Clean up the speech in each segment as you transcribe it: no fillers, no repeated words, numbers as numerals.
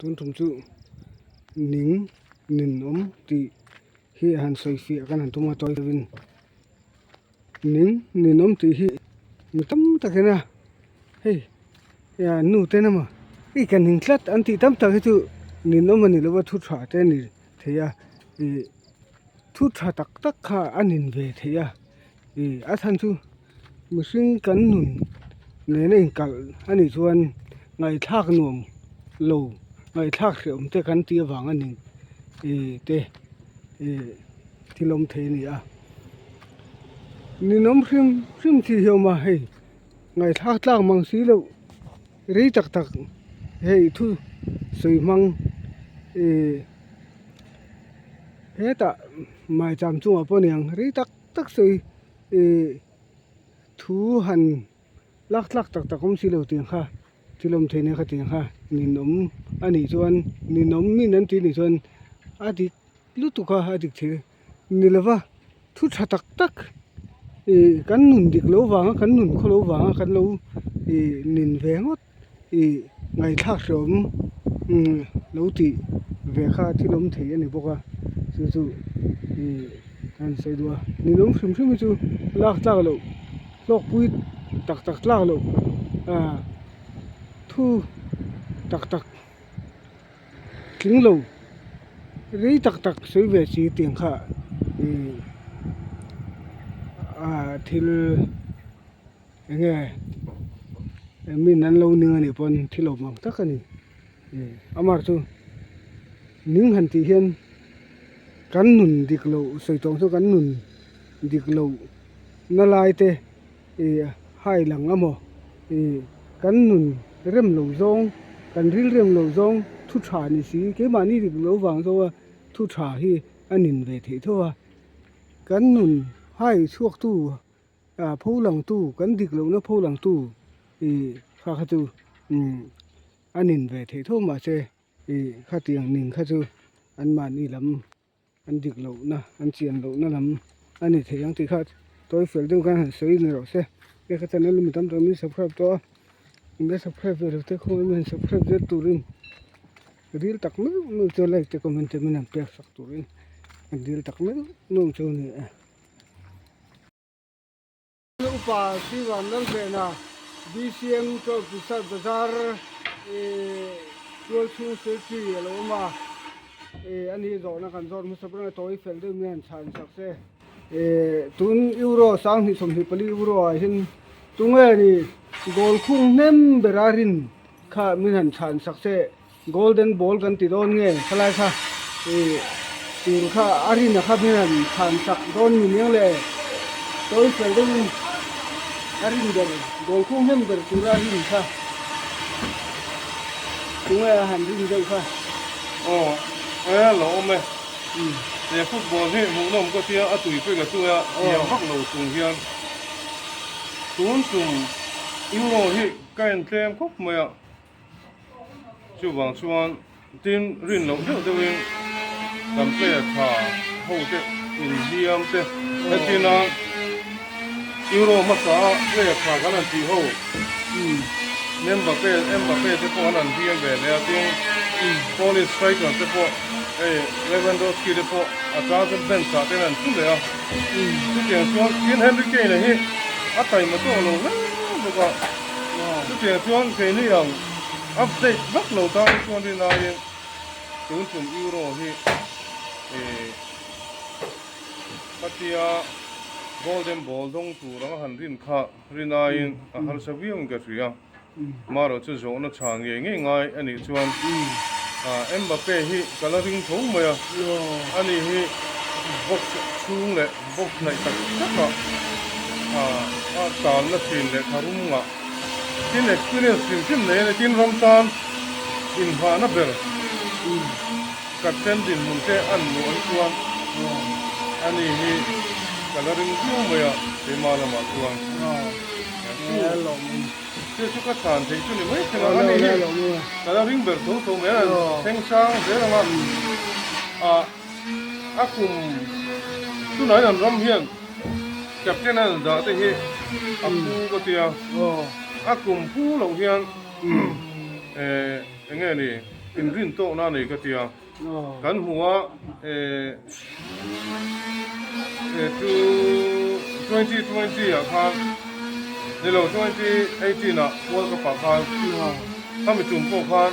Tun tum chu ning ninawm tih hi a han sawi fiah kan han tum a tawi deuhin ning ninawm tih hi mi tam takin a hei nu ten emaw i ka ning tlat an tih tam tak hi chu ninawm a ni lo va thu tha te a ni thei a ih thu tha tak tak kha a nin ve thei a ih a chhan chu. Mihring kan nun nena inkalh a nih chuan ngaihthlak nuam lo ngaihthlak hrehawm te kan tih avang a ni ih te ih thil awm thei a ni a ninawm hrim hrim chi hi a awm a hei ngaihthlak tlak mang si loh rei tak tak hei thu sawi hmang ih hetah maicham chungah pawh a ni ang rei tak tak sawi. Ih thu han lak tlak tak tak awm si lo tiang kha thil awm thei nia kha tiang kha ninawm a nih chuan ninawm min an tih nih chuan a dik lutuk a a dik thei ni lova thu tha tak tak ih kan nun dik loh vanga kan nun khaw loh vanga kan lo ih nin ve ngawt. Ih ngaihthlak hlawm lo tih ve kha thil awm thei a ni bawk a chu chu ih ka han sawi duh a ninawm hrim hrim hi chu lak tlak loh hlawkpui tak tak tlak loh ah thu tak tak tling lo rei tak tak sawi ve si tiang kha ih ah thil. Enge min an lo ning anih pawn thil awm ang tak a ni amah chu ning han tih hian kan nun dik loh sawi tawng chu kan nun dik loh na lai te ih hai lang emaw ih kan nun rem lo zawng kan ril rem lo zawng thu tha ni si keimahni dik loh vang zawng a thu tha hi a nin ve theih tho a kan nun hai chhuak tu. Ah pho langtu kan dik lohna pho langtu ih kha kha chu umm a nin ve theih tho mahse ih khatiang ning kha chu anmahni lam an dik lohna an chian lohna lam a ni thei ang tih kha tawi fel deuh khan han sawi ni rawh se hei ka channel mi tam tak min subscribe tawh a min la subscribe ve lo te khawngaih min han subscribe zet turin ril tak meuh meuh chu like te comment te min han pek sak turin ril tak meuh meuh chu a ni e. Upa Sri Vanlalvena BCM Chawlh Prasad Bazar tual chhung secretary a lo awm a, a ni zawhna kan zawt hmasa ber a tawi fel deuh mai an chhan sak che. Tun Euro 2024 Euro ah hian tunge ni goal khung hnem bera rin kha min han chhan sak che. Golden ball kan ti dawn nge khalai kha ih tur kha a rin a kha hming han chhan sak dawn ni miang le tawi fel deuhin a rin ber goal khung hnem ber tura a rin kha tunge a han rin deuh kha. Aw e lo awm e he football hi hmuhnawm ka tia a tui pek a chunga thiam vak lo chung hian tun tum Euro hi ka en tlem khawp mai a. Chuvang chuan tin rin loh deuh deuhin kan player tha ho te inhliam te hetina Euro hmasa a player tha kan han tih ho Mbappe Mbappe te pawh an han hliam ve leh a tin Polish striker te pawh hei Lewandowski te pawh a chang chuan bench ah te an han thu leh a chutiang chuan tin Henry Kane a hi a taima tawh lo hle bawk a. Chutiang chuan keini ang update vak lo tan chuan rin aiin tun tum euro hi khatia golden ball dawng tur anga han rin kha rin aiin a harsa viau in ka hria. Marawh chu zawhna chhan ngei ngei ngai a nih chuan Mbappe hi ka la ring tho mai a, ani hi box chhung leh box hnaih tak takah a tanna thin leh tharum ngah tin experience hrim hrim nei a ni. Tin ram tan inghahna ber captain dinhmun te an luah hi chuan ani hi ka la ring viau mai a keimah lamah chuan. Chu chu ka chhan theih chu ni mai thei a, ani hi ka la ring ber tho tho mai a, thleng sang zel ang a, ah a kum tunah hian an ram hian captain a an dah te hi a pu ka tia, a kum pu loh hian eh eng nge ni. inrin tawkna a nei ka tia. Kan hmu a 2020 ah khan nilo 2018 ah World Cup ah khan khami tum pawh khan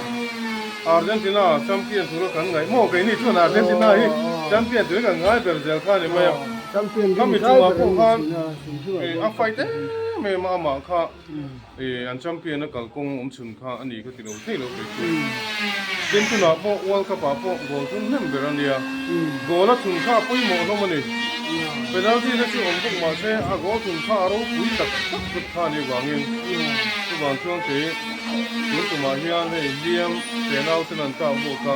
Argentina champion tura kan ngaih maw keini chuan Argentina hi champion turin kan ngai ber zel kha a ni mai a khami tumah pawh khan a fight em em a amah kha An champion a kalkawng awm chhun kha a ni ka ti lo thei lo kei chu. Tin tunah pawh World Cup ah pawh goal thun hnem ber a nia. Goal a thun kha a pawimawh hlawm a ni. Penalty te chu awm bawk mah se a goal thun kha a ropui tak tak vek kha a nih vangin chuvang chuan kei tun tumah hian hei hliam tenau ten an kah bawk a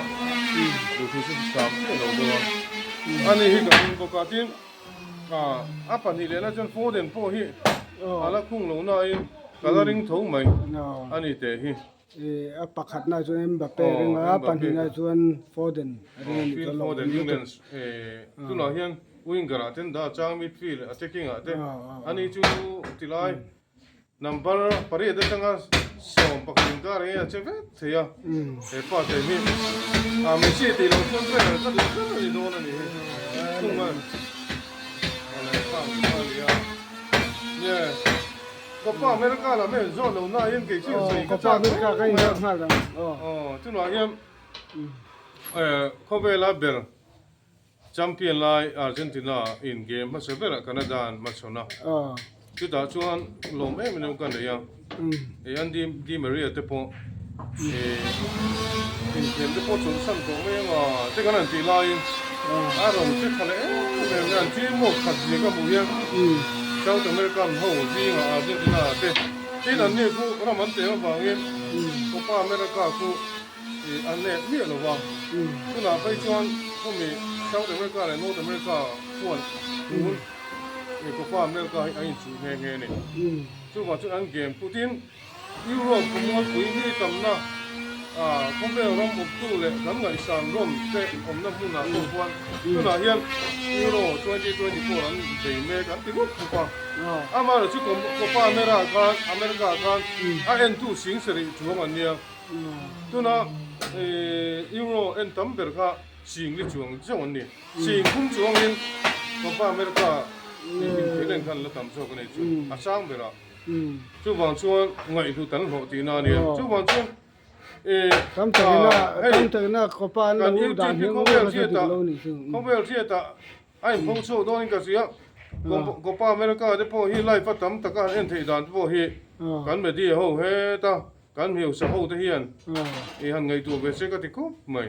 duhthu chu sam chiah lo deuh a. Ani hi ka ring bawk a tin. A pahnih lehna chuan Foden pawh hi a la khung lo nain ka la ring tho mai a ni teh hi. A pakhatna chuan Mbappe a ring a, a pahnihna chuan Foden a ring a ni. Phil Foden England tunah hian winger ah ten dah a chang midfield attacking ah te ani chu tilai Number pariat atanga 11 inkar hi a che vek thei a, he pa te hi a Messi tih loh chuan player ka duh ber a ni dawn a ni hi chung a a ni a nge Copa America lam hi an zawt lo na hian kei chu sawi ka chak hle mai a aw chunah hian khawvela ber Champion lai Argentina in game hmasa berah Canada an hmachhawn a, chutah chuan lawm em em ka nei a, hei an Di Maria te pawh inkhel te pawh chawlhsan tawh mai anga te kan han tih laiin a rawn che tha leh em em mai a, an teamwork khat zia ka hmuh hian South American ho zingah Argentina te tin an ni khu ram an teh avangin Copa America khu Ih an leh miah lo va, tunah phei chuan khawmi South America leh North America khuan tun ih Copa America hi an inchuh nghe nghe a ni. Chuvang chuan an game putin Europe khawmualpui mi tamna ah khawvel ram awptu leh kan ngaihsan rawn te awmna hmunah pawh khuan tunah hian Euro 2024 an bei mek an ti rup rup a. Amaherawhchu Copa America khan a entu sing sarih chuang an nia. Tuna Euro en tam ber kha singli chuang zeuh an ni. Sing phum chuangin Copa America inkhel en khan la tam zawk a ni chu a sang ber a. Chuvang chuan ngaihhlut an hlawh tihna a nia. Chuvang chuan hei kan UTP khawvel hriatah khawvel hriatah a inpho chhuak dawnin ka hria. Copa America te pawh hi live a tam taka han en theih dan te pawh hi kan media ho heta Kan hmeusa ho te hian i han ngaihtuah ve se ka ti khawp mai.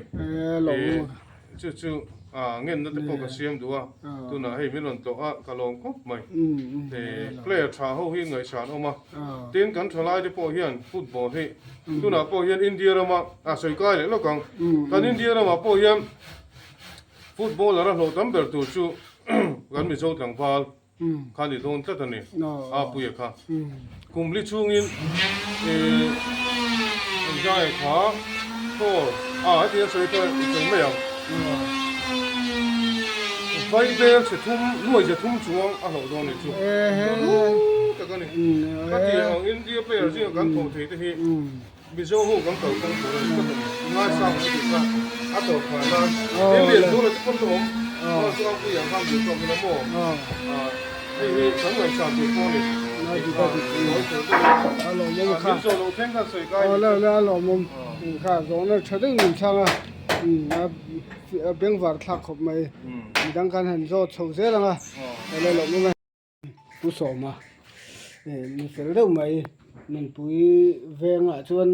Chu chu ngenna te pawh ka siam duh a, tunah hei min rawn tlawh a ka lawm khawp mai. Player tha ho hi ngaihsan awm a, tin kan thalai te pawh hian football hi tunah pawh hian India rama a sawi kai leh lawk ang, kan India ramah pawh hian footballer a hlawh tam ber tur chu kan Mizo tlangval. Kha ni dawn tlat a ni, a puia kha. Kum li chhungin Zai kha Thor a heti an sawi tawh i sawi mai ang. Vai bel chhe thum, nuai ze thum chuang a hlauh dawn ni chu. Chu tak a ni. Ka ti ang India player zinga kan thawh thei te hi Mizo ho kan kalkawng tur a ni tlat a ni. Ngaisang an tih kha a tawp phah nan in lian tur a ti pawn tawh awm. Aw chu a puiah khan duh tawk ila maw? Hei hi kan ngaihsan tur pawh a ni. Sawi tur deuh in min zawh loh thleng khan sawi kai ni chu. A lawmawm kha zawhna tha deuh min chhang a, a bengvar thlak khawp mai. Midang khan han zawt chho zel ang a, a lawmawm e. Pu Sawma mi fel deuh mai nunpui vengah chuan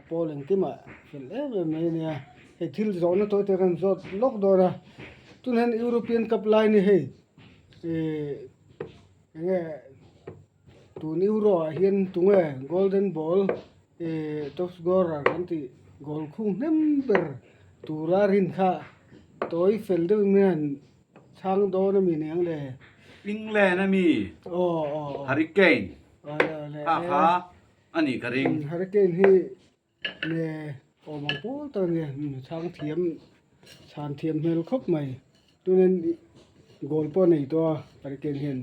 pawl engkimah fel em em mai a nia hei thil zawhna tawi te kan zawt lawk dawn a tunah hian European cup lai ni hei ihh eng nge tun Euro ah hian tunge golden ball ihh top scorer kan tih goal khung hnem ber tura rin kha tawi fel deuh in hian. Chhang dawn a mi niang le. England a mi Harry Kane kha kha a nih ka ring. Harry Kane hi nge awm ang pawl tak a nia chhang thiam chhan thiam hmel khawp mai tunin goal pawh a nei tawh a Harry Kane hian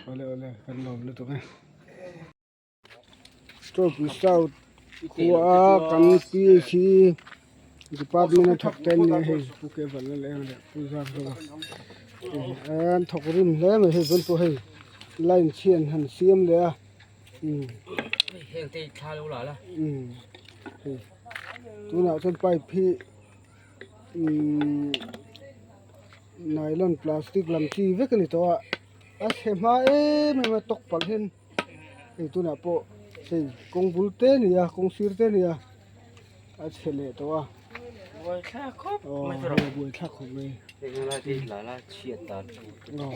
awle awle kan lawm lutuk e. Trophy South. Khua kan PHE department a thawk te an ni a hei Pu Kevala leh eng leh Pu Zarzoa an thawk rim hle mai hei pawn pawh hei line chhian han siam leh a umm umm hei tunah chuan pipe hi umm nylon plastic lam chi vek a ni tawh a a chhe hma em em a tawk palh hian. Hei tunah pawh hei kawng bul te a ni a kawng sir te a ni a a chhe leh tawh a Buaithlak khawp mai aw hei buaithlak khawp mai aw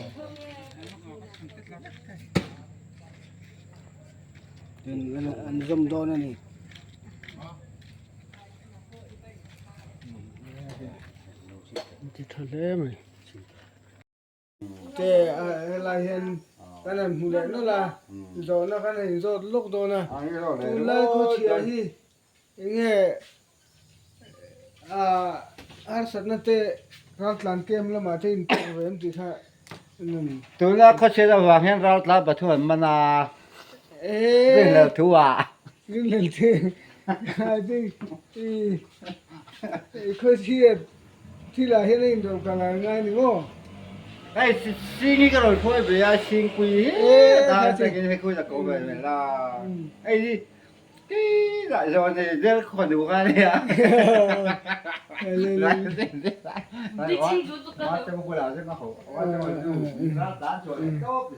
an zawm dawn a ni. Ti tha hle mai. Te helai hian kan han hmu leh nawlh a, zawhna kan han inzawt lawk dawn a, tunlai khawchhia hi enge ah harsatna te raltlan camp lamah te intawk ve em tih kha Tunlai khawchhiat avang hian raltlan pathum an man a, rinhlelh thu ah. Rinhlelh thu I think i khawchhiat Thil ah hian a inrawlh ka ngai ngai ni maw? Hei sing hi ka rawn khawi ve a, singpui hi a tan takin hei khawi la ko ve ve la. Hei hi ki lah zawn hei zel khaw duh kha nia.